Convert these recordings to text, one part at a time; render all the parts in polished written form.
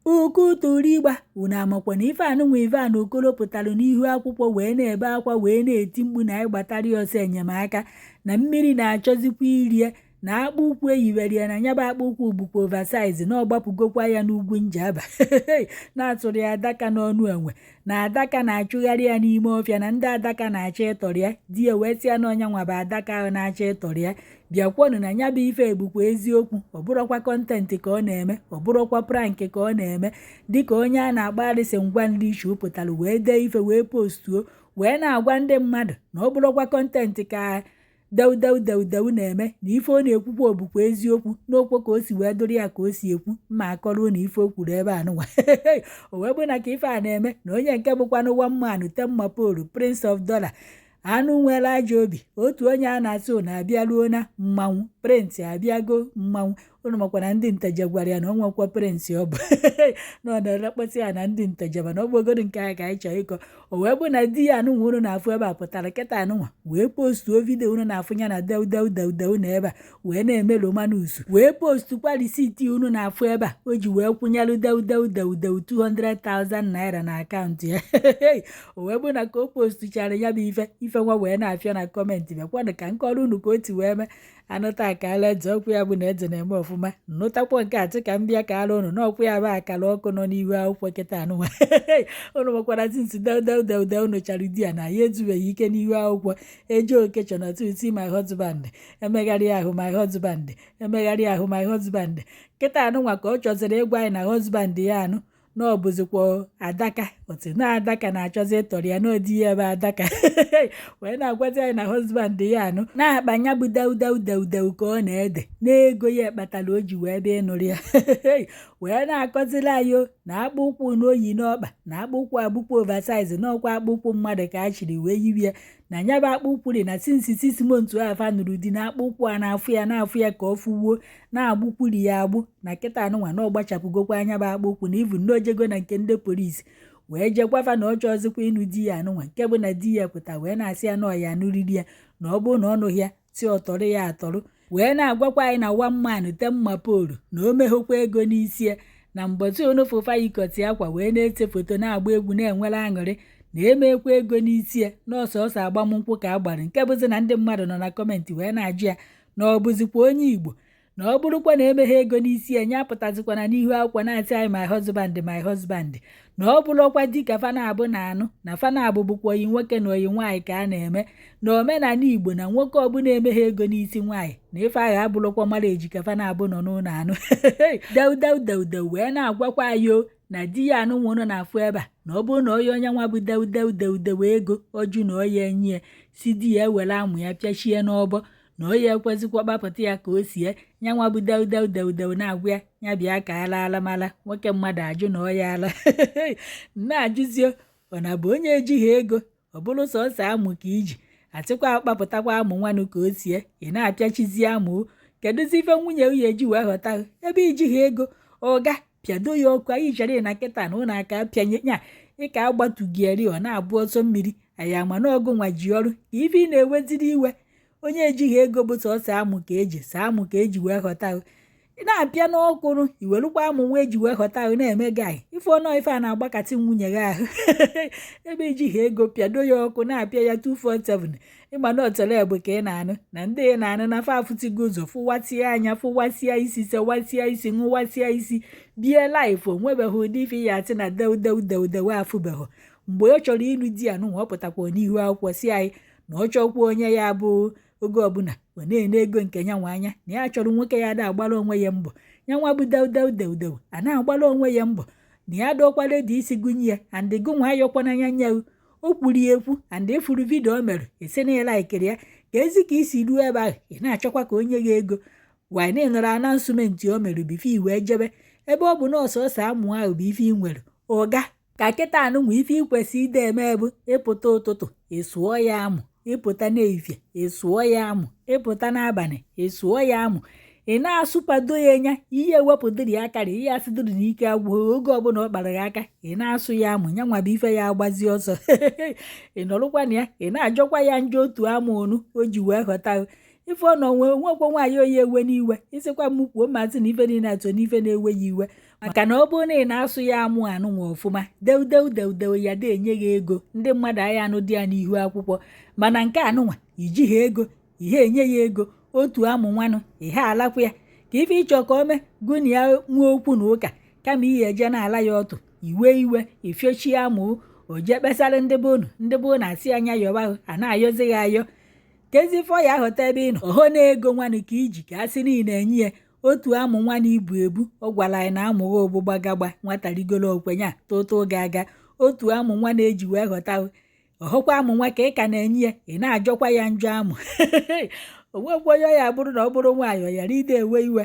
Okotorigba, unu amakwa na ife anụnwa Ivan Okolo pụtara n'ihu akwụkwọ wee na-ebe akwa, wee na-eti mkpu na anyị gbatara ya ọsọ enyemaka, na mmiri na-achọzikwa irie, na akpụ ụkwụ eyiwere ya, na ya bụ akpụ ụkwụ bụkwa oversize, na ọ gbapụgokwa ya n'ugwu Njaba, na-atụrụ ya adaka n'ọnụ enwe, na adaka na-achụgharị ya n'ime ọfịa, na ndị adaka na-achọ ịtọrọ ya. Di ya wee sị ya na ọnya nwa bụ adaka ahụ na-achọ ịtọrọ ya. Bịakwọnụ na ya bụ ife bụkwa eziokwu, ọ bụrọkwa content ka ọ na-eme, ọ bụrọkwa prank ka ọ na-eme. Dịka onye a na-akpọ Alison Ngwanlishu pụtara wee dee ife, wee postuo, wee na-agwa ndị mmadụ na ọ bụrọkwa content ka Deudeu Deudeu na-eme, na ife ọ na-ekwukwa bụkwa eziokwu, n'okwu ka o si wee dụrụ ya ka o si ekwu. Mma akọrọ na ife o kwuru ebe a nụnwa, o wee bụ na ka ife a na-eme, na onye nke bụkwanụ one man ten mapolu, Prince of Dollar, anụ nwere ajọ obi, otu onye a na-asị unu abịaruo na mmanwụ prince abịago mmanwụ. Unu makwa na ndị Nteje gwara ya na ọ nwekwa prince, ọ bụ na ọ na-elekpọsị ya na ndị Nteje, mana ọ bụgodo nke a ka anyị chọọ ịkọ. O wee bụ na di ya anụnwa unu na-afụ ebe a pụtara kịta anụnwa wee postuo video unu na-afụ ya na Deudeu Deudeu na ebe a wee na-eme romanus, wee postukwa receipt unu na-afụ ebe a o ji wee kwụnyelụ Deudeu Deudeu 200,000 naira na account ya. O wee bụ na ka o postuchara ya bụ ife, ife nwa wee na-afịa na comment. Bịakwanụ ka nkọrọ unu ka o ti wee mee. Anụta akala eze ọkwụ ya bụ na eze na-eme ọfụma. Nnụtakwa nke atị ka m bịa ka ara unu n'ọkwụ ya bụ akara ọkụ nọ n'ihu akwụkwọ kịta anụnwa. Unu nwekwara since Deudeu Deudeu nụchara di ya na ya ezubeghị ike n'ihu akwụkwọ eje occasion otu my husband emegharị ahụ, my husband emegharị ahụ, my husband. Kịta anụnwa ka ọ chọziri ịgwa anyị na husband ya anụ na ọ bụzikwa adaka otu na adaka na-achọzi ịtọrọ ya, na odi ya ebe adaka, wee na-agwazi anyị na husband ya anụ na-akpa ya bụ Deudeu Deudeu ka ọ na-ede n'ego ya kpatara o ji wee bịa ịnụrụ ya, wee na-akọziri anyị o na akpụ ụkwụ na oyi n'ọkpa, na akpụ ụkwụ abụkwa oversize, n'ọkwa akpụ ụkwụ mmadụ ka a chịrị wee yiwe ya, na ya bụ akpụ ụkwụ dị na since 6 months afa nụrụ di, na akpụ ụkwụ a na-afụ ya, na-afụ ya ka ọ fụwuo, na-agbụkwuri ya agbụ, na kịta anụnwa na ọ gbachapụgokwa anya bụ akpụ ụkwụ, na ivu na ojego na nke ndị polisi wee jekwafa, na ọ chọọzikwa ịnụ di ya anụnwa, nke bụ na di ya pụta wee na-asị ya na ọ ya anụriri ya, na ọ bụrụ na ọ nụghị ya si ọtọrọ ya atọrọ, wee na-agwakwa anyị na one man ten mapolu na o meghokwa ego n'isi ya, na mbọchị onofụfa yikọti akwa wee na-ese foto, na-agba egwu, na-enwere aṅụrị, na emekwa ego n'isi ya, na ọsọsọ agbamnkwụ ka a gbara. Nke bụzi na ndị mmadụ nọ na comment wee na-ajụ ya na ọ bụzikwa onye Igbo, na ọ bụrụkwa na emeghe ego n'isi ya, nya apụtazikwana n'ihu akwụkwọ na-asị anyị "my husband, my husband", na ọ bụrụkwa di ka fana abụ na anụ, na fana abụ bụkwa oyi nwoke na oyi nwaanyị ka a na-eme na omenala Igbo, na nwoke ọbụla emeghe ego n'isi nwaanyị, na ife ahụ abụrụkwa mara eji ka fana abụ nọ n'ụlọ anụ. Deudeu Deudeu wee na-agwakwa anyị o na di ya anụ nwụrụ na-afụ ebe a, na ọ bụrụ na onye onye nwa bụ Deudeu Deudeu ego ọjụ na oya enyi ya si di ya ewere amụ ya pịachie n'ọbọ, na onye ekwezikwa kpapụta ya ka o sie ya nwa bụ Deudeu Deudeu na-agwa ya ya bịa ka ala alamala nwoke mmadụ ajụ na ọya ala. Na-ajụzio, ọ na bụ onye ejighị ego, ọ bụrụ sọsọ amụ ka iji asịkwa akpapụtakwa amụ nwanụ ka o sie, ị na-apịachizi amụ? Kedụzi ife nwunye nwunye ji wee ghọta ebe ijighị ego? Ọga pịado ya ọkụ. Anyị chere na kịta na ụlọ aka pịanye nya ịka agbatugieri, ọ na-abụ ọsọ mmiri anyị ama na ọgụ nwa ji ọrụ ka ife ị na-eweziri iwe. Onye ejighị ego bụ sọsọ amụ ka eji saa amụ ka eji wee ghọta ị na-apịa n'ọkụrụ, iwerukwa amụ nwa eji wee ghọta ahụ na-eme gị ife ọnụ ife a na-agbakasị nwunye gị ahụ ebe ijighị ego. Pịado ya ọkụ, na-apịa ya 247. Ịma na ọtọrọ bụ ka ị na-anụ na ndị ị na-anụ na fa afụtigo ụzọ, fụwasịa anya, fụwasịa isi, sewasịa isi, ṅụwasịa isi, bie life. Onwebeghị ụdị ife ya asị na Deudeu Deudeu afụbeghị. Mgbe ọ chọrọ ịnụ di ya nụnwa, ọ pụtakwa n'ihu akwụkwọ si anyị na ọ chọkwa onye ya bụ oge ọbụla ọ na-ene ego nke ya nwa anya, na ya chọrọ nwoke ya da agbara onwe ya mbọ. Ya nwa bụ Deudeu Deudeu a na-agbara onwe ya mbọ, na ya dọkwara dị isi gụnye ya and gụnwa ayọkwana anya nye. O kwuru ya ekwu and efuru video o mere esi na ịlaikiri ya ka ezi ka isi ruo ebe ahụ. Ị na-achọkwa ka onye gị ego wanyị na ịnọrọ announcement o mere before i wee jebe ebe ọ bụ na ọsọsọ amụ ahụ bụ ife ị nwere. Ụga ka kịta anụnwa, ife ị kwesị ide eme bụ ịpụta ụtụtụ, ịsụọ ya amụ, ịpụta n'ehihie, ịsụọ ya amụ, ịpụta n'abalị, ịsụọ ya amụ, ị na-asụpado ya nya ihe ewepụdịrị ya akara ihe asịdịrị n'ike agwụghị. Oge ọbụla ọ kpara gị aka, ị na-asụ ya amụ, ya nwa bụ ife ya agbazi ọsọ. Ị nọrụkwa na ya, ị na-ajọkwa ya njọ otu amụ onu o ji wee ghọta ife ọ nọ nwee nwekwa nwaanyị oyi ewe n'iwe. Ịsịkwa m kwuo, maazị, na ife niile atọ n'ife na-ewe ya iwe. Maka na ọ bụrụ na ị na-asụ ya amụ anụnwa ọfụma, deudeu deudeu ya de enye gị ego, ndị mmadụ aya anụ dị ya n'ihu akwụkwọ. Mana nke anụnwa ijighị ego, ihe enye ya ego otu amụ nwanụ, ihe alakwa ya ka ife ịchọ ka o mee gụ na ya nwee okwu na ụka, kama ihe eje na-ala ya ọtụ iwe iwe ifiochie amụ o jee kpesara ndị be unu, ndị be unu asị anya yọba ahụ a na-ayọzi gị ayọ ka ezi ife ọ ya aghọta ebe ị nọ ọhọ na ego nwanụ ka iji ka a sị niile enye ya otu amụ nwanụ ibu ebu. Ọ gwara anyị na amụghị ogbu gbagagba nwata rigolo okwenya tụtụ ga-aga otu amụ nwa na-eji wee ghọta ọhụkwa amụ nwa ka ị ka na-enye ya, ị na-ajọkwa ya njọ amụ. O nwekwa onye ya bụrụ na ọ bụrụ nwaanyị ọ ghara ide ewe iwe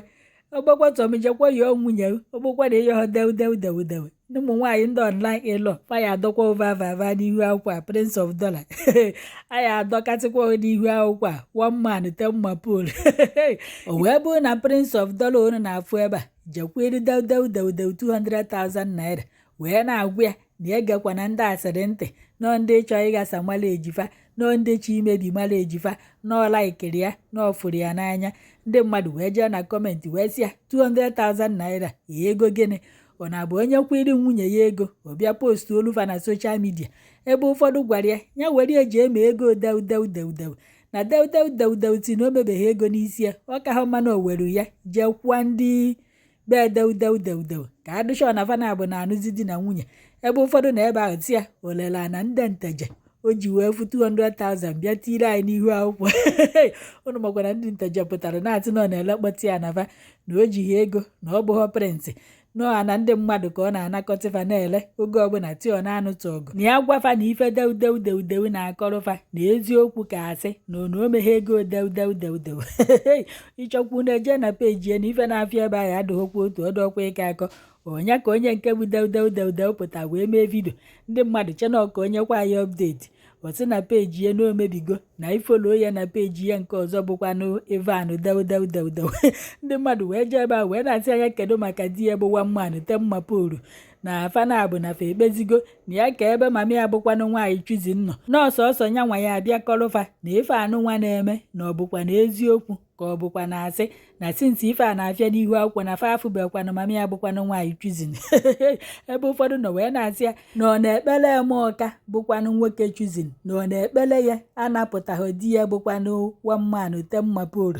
ọgbakwatomjekwa yọọ nwunye ọgbụkwa na ịyọọ dew dew dew dew. Ụmụ nwaanyị ndị online ịlọ faya adọkwa ovavava n'ihu akwụkwọ a, Prince of Dollar anyị adọkasịkwa n'ihu akwụkwọ a, one man ten mma pole. O wee bụrụ na Prince of Dollar unu na-afụ ebe a jekwere dew dew dew dew 200,000 naira wee na-agwa ya na egekwana ndị asịrị ntị nọọ ndị chọọ ịghasa mala ejifa, nọọ ndị chọ imebi mala ejifa, nọọ laikiri ya, nọọ fụrụ ya n'anya. Ndị mmadụ wee jee na comment wee sị ya 200,000 naira ego gịnị? Ọ na-abụ onye kwiri nwunye ya ego ọ bịa post olufa na social media, ebe ụfọdụ gwara ya ya were eji eme ego dew dew dew dew na dew dew dew dew ti na o mebeghị ego n'isi ya, ọ ka ha mma na o were ya jee kwụọ ndị bee dew dew dew dew ka adịshọ na fana bụ na anụzi di na nwunye. Ebe ụfọdụ na ebe ahụ si ya olele na ndị nteje o ji wee fụ 200,000 bịa tiri anyị n'ihu akwụkwọ. Ụnụ makwara ndị nteje pụtara na-atị na ọ na-elekpọta ya na fa na o jighị ego na ọ bụghọ prince nọọ na ndị mmadụ ka ọ na-anakọta na-ele oge ọbụla ti ọ na-anụtụ ọgụ na ya gwafa na ife dew dew dew dew na-akọrọfa na eziokwu ka asị na onu omeghe ego dew dew dew dew. Ịchọkwu na-eje na peji ya na ife na-afịa ebe ahụ adịghịkwa otu ọdọkwa ịka akọ onye ka onye nke bụ dew dew dew dew pụta wee mee video ndị mmadụ chena ka onye kwa ya update ọ sị na peji ya na omebigo na i follow ya na peji ya nke ọzọ bụkwanụ Evan dew dew dew dew. Ndị mmadụ wee jee ebe a wee na-asị anya kedu maka di ya bụ one man ten mma polu na afa bụ na fa ekpezigo na ya ka ebe mami ya bụkwanụ nwaanyị chuzi nnọ nọọsụ ọsọ nya nwa ya abịa kọrụfa na ife anụ nwa na-eme na ọ bụkwa na eziokwu ka ọ bụkwa na asị na since ife a na-afịa n'ihu akwụkwọ na fa afụbekwanụ mami ya bụkwanụ nwaanyị chuzin. Ebe ụfọdụ nọ wee na-asị ya na ọ na-ekpele eme ọka bụkwanụ nwoke chuzin na ọ na-ekpele ya anapụtaghị di ya bụkwanụ one man ten mma polu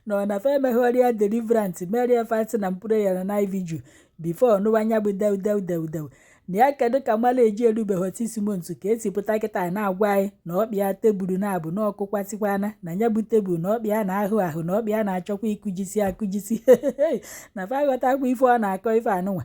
na ọ na fa emeghọrịa deliverance merie fasting and prayer na night vigil before nụwanya bụ dew dew dew dew na ya kedu ka mala eji erubeghị 6 months ka esi pụta kịta na-agwa anyị na ọkpịa tebụl na-abụ na ọkụkwasịkwana na ya bụ tebụl na ọkpịa na-ahụ ahụ na ọkpịa na-achọkwa ịkụjisi akụjisi na fa aghọtakwa ife ọ na-akọ ife anụnwa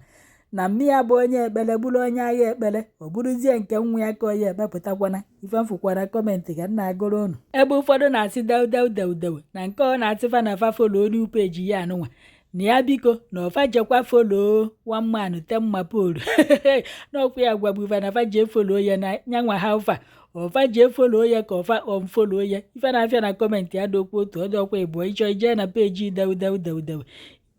na mmi ya bụ onye ekpere bụrụ onye agha ekpere ọ bụrụzie nke nwa ya ka onye ekpepụtakwana ife mfụkwara comment ka m na-agụrụ unu. Ebe ụfọdụ na-asị dew dew dew dew na nke ọ na-asịfa na fa follow new page ya anụnwa na ya biko na ọfa jekwa follow one man ten mma polu n'ọkwa ya gwagbuva na fa jee follow ya na nyanwa ha ụfa ọfa jee follow ya ka ọfa unfollow ya. Ife na-afịa na comment adokwa otu ọdọkwa ịbụọ ịchọ ijee na peji dew dew dew dew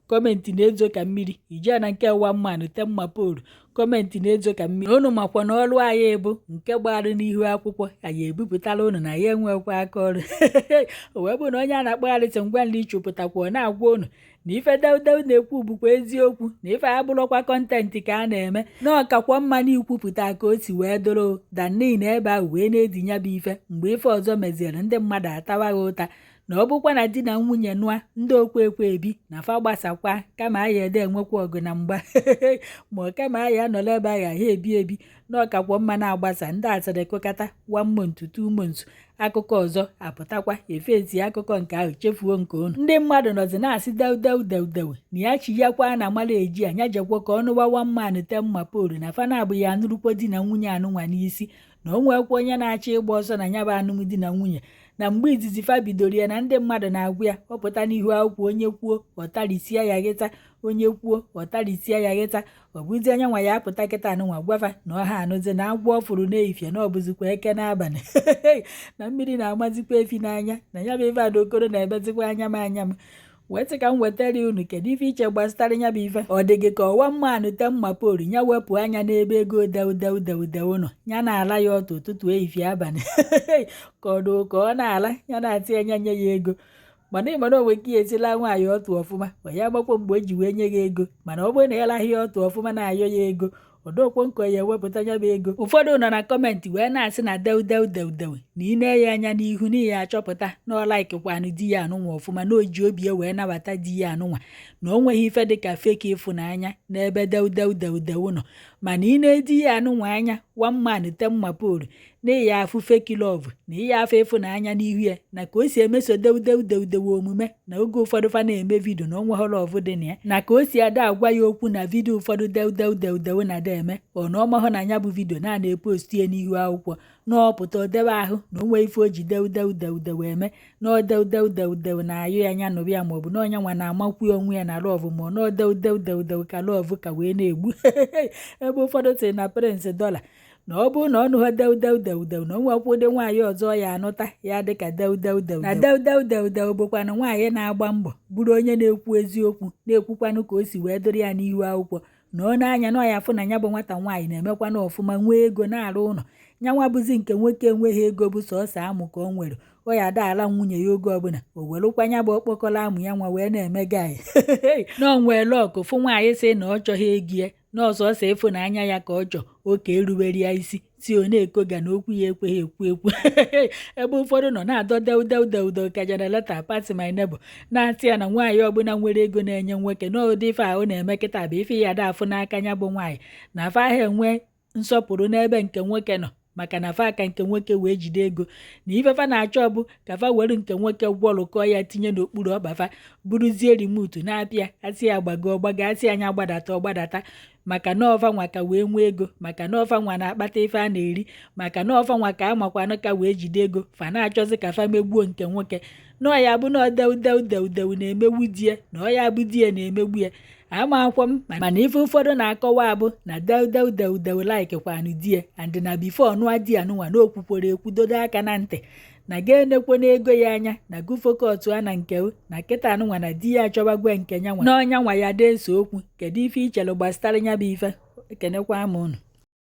comment na-ezo ka mmiri, ijee na nke one man ten mma polu comment na-ezo ka mmiri. Unu makwa na ọrụ anyị bụ nke gbarụ n'ihu akwụkwọ anyị ebupụtara unu na ya enwekwa aka ọrụ. O wee bụ na onye a na-akpọgharịsị ngwa nri chụpụtakwa ọ na-agwa unu na ife deudeu na-ekwu bụkwa eziokwu na ife abụrụkwa content ka a na-eme na ọkakwa mma na ikwupụta ka o si wee doro danin ebe ahụ wee na-edinya bụ ife mgbe ife ọzọ meziere ndị mmadụ atawa ha ụta na ọ bụkwa na di na nwunye nụa ndị okwe ekwe ebi na fa gbasakwa kama aya ede enwekwa ọgụ na mgba ma ọ kama aya anọrọ ebe agha ha ebi ebi na ọkakwa mma na-agbasa ndị asịrị kụkata 1 month 2 months akụkọ ọzọ apụtakwa efesi akụkọ nke ahụ chefuo nke unu. Ndị mmadụ nọzi na-asị dew dew dew dew na ya chiyakwa na mara eji anya jekwa ka ọnụwa one man ten mma polu na fa na-abụ ya anụrụkwa di na nwunye anụnwa n'isi na o nwekwa onye na-achọ ịgba ọsọ na ya bụ anụmdi na nwunye na mgbe izizi fa bidoro ya na ndị mmadụ na-agwa ya ọ pụta n'ihu akwụkwọ onye kwuo ọtarisia ya ghịta onye kwuo ọtarisia ya ghịta ọ bụzi anya nwa ya apụta kịta anụnwa gwafa na ọha anụzi na agwọ ọ fụrụ n'ehifie na ọ bụzikwa eke n'abalị na mmiri na-amazikwa efi n'anya na ya bụ ife Adaokoro na-ebezikwa anya m anya m wee sị ka m wetara unu kedu ife iche gbasatara ya bụ ife ọ dị gị ka ọwa mmanụ te mma polu ya wepụ anya n'ebe ego dew dew dew dew nọ ya na-ala ya ọtụ ụtụtụ ehifie abalị ka ọ dị ka ọ na-ala ya na-atị anya nye ya ego. Mana ị mana onwe ka ya esila nwaanyị ọtụ ọfụma, ọ ya agbakwo mgbe o ji wee nye gị ego. Mana ọ bụrụ na ị laghị ya ọtụ ọfụma na-ayọ ya ego, odokwo nkọ ya ewepụta ya bụ ego. Ụfọdụ nọ na comment wee na-asị na Dew Dew Dew Dew na ị nee ya anya n'ihu n'ihi ya achọpụta na ọ likekwanụ di ya anụnwa ọfụma, na o ji obi ya wee nabata di ya anụnwa, na o nweghị ife dịka fake ịfụnanya n'ebe Dew Dew Dew Dew nọ. Mana ị na-edi ya anụnwa anya, one man ten mapolu, na ịya afụ fake love na ịya afụ ịfụnanya n'ihu ya, na ka o si emeso Dew Dew Dew Dew omume na oge ụfọdụ fa na-eme video, na o nweghị love dị na ya, na ka o si ada agwa ya okwu na video ụfọdụ Dew Dew Dew Dew na ada eme ọ na ọmahụ na ya bụ video na na-epost ya n'ihu akwụkwọ, na ọpụta odebe ahụ na onwe ife o ji Dew Dew Dew Dew eme, na ọ Dew Dew Dew Dew na-ayụ ya anya nụrụ ya, maọbụ na ọnya nwa na-amakwu onwe ya na love, ma ọ na Dew Dew Dew Dew ka love ka wee na-egbu. Ebe ụfọdụ sị na Prince Dollar, na ọ bụrụ na ọ nụghọ Dew Dew Dew Dew, na o nwekwa ụdị nwaanyị ọzọ ya anụta ya dịka Dew Dew Dew. Na Dew Dew Dew Dew bụkwanụ nwaanyị na-agba mbọ, bụrụ onye na-ekwu eziokwu, na-ekwukwanụ ka o si wee dịrị ya n'ihu akwụkwọ, na ọ na-anya na ọ ya afụ na ya bụ nwata nwaanyị na-emekwanụ ọfụma, nwee ego, na-arụ ụlọ. Nyanwa bụzi nke nwoke enweghị ego, bụ sọọsọ amụ ka ọ nwere, ọ ya ada ala nwunye ya oge ọbụla o werụkwa ya bụ okpokọrọ amụ ya nwa wee na-eme guy, na o nwee luck fụ nwaanyị sị na ọ chọghị ego ya, na ọsọsọ ịfụnanya ya ka ọ chọọ, oke erubere ya isi si ọ na-ekoga na okwu ya ekweghị ekwu ekwu. Ebe ụfọdụ nọ na-adọ Dew Dew Dew Dew ka generator pass my neighbor, na-asị ya na nwaanyị ọbụla nwere ego na-enye nwoke na ụdị ife ahụ na-eme kịta bụ ife ya ada afụ n'aka ya bụ nwaanyị, na afa ahụ enwe nsọpụrụ n'ebe nke nwoke nọ, maka na fa aka nke nwoke wee jide ego, na ife fa na-achọ bụ ka fa were nke nwoke gwọrụkọ ya tinye n'okpuru ọkpa fa, buruzie remote na-apịa, asị ya gbago ọgbago, asị anya gbadata ọgbadata, maka na ọfa nwa ka wee nwee ego, maka na ọfa nwa na-akpata ife a na-eri, maka na ọfa nwa ka amakwanụ ka wee jide ego. Fa na-achọzi ka fa megbuo nke nwoke, na ọ ya bụ na Dew Dew Dew Dew na-emegbu di ya, na ọ ya bụ di ya na-emegbu ya. Ama akwọ m, mana ife ụfọdụ na-akọwa abụ na Dew Dew Dew Dew likekwanụ di ya, and na before nụa di ya nụnwa, na okwukwere ekwudodo aka na ntị na ga-enekwe n'ego ya anya, na gufokọtụ a na nke na kịta anụnwa na di ya achọbagwe nke ya nwa na ọnya nwa ya dee ese okwu. Kedu ife ichere gbasara ya bụ ife? Ekenekwa m unu.